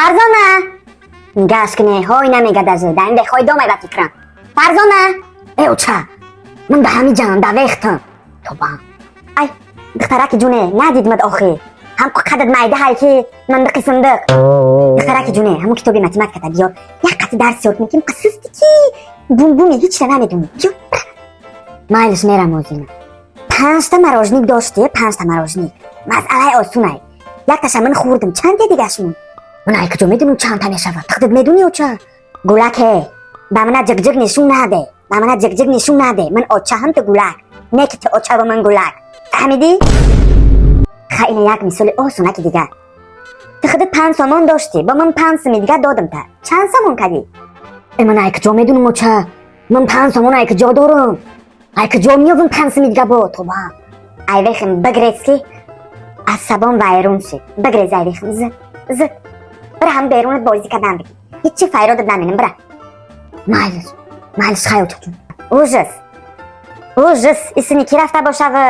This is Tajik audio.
Фарзона, нигаш кне, ҳой намега, даже да ин бехой домай ба фикрам. Фарзона, э, оча, ман да ҳами ҷан да вехтам тобам. Ай, духтараки ҷуне, надидмад охи, ҳам қадат майда ҳай, ки мандиқи синдиқ. Духтараки ҷуне, ҳамун китоби математиката биёр, як қати дарс ёд мекунем. Қасисти ки бумбуми, ҳичра намедонӣ. Биёр. Майлиш, мерам озина. Панҷта мороженик дошти, панҷта мороженик. Масъалаи осунай. Якташа ман хӯрдам, чанде дигаш мон? Ман ай куҷо медонам чандта мешавад? Тихдит медонӣ, оча? Гулаке, ба мана ҷиқҷиқ нишон наде, ба мана ҷиқҷиқ нишон наде. Ман очаҳам, ту гулак, не ки ту оча ва ман гулак, фаҳмидӣ? Ха, ина як мисоли осунаки дигар. Ту худат 5 сомон доштӣ, бо ман 5 суми дигар додам, та чанд сомон кардӣ? Э, ман ай куҷо медонам, оча? Ман 5 сомон ай куҷо дорам? Ай куҷо меёбам 5 суми дига? Бо тоба, айвехим, бигрез, ки асабон вайрон шид. Бигрез, айвехим, з з бира, ҳам берунат бозӣ кардан бигӣ, ҳичи файродат наменам, бира. Майлиш, майлиш, хай, очаҷон. Ужас, ужас, исини ки рафта бошава?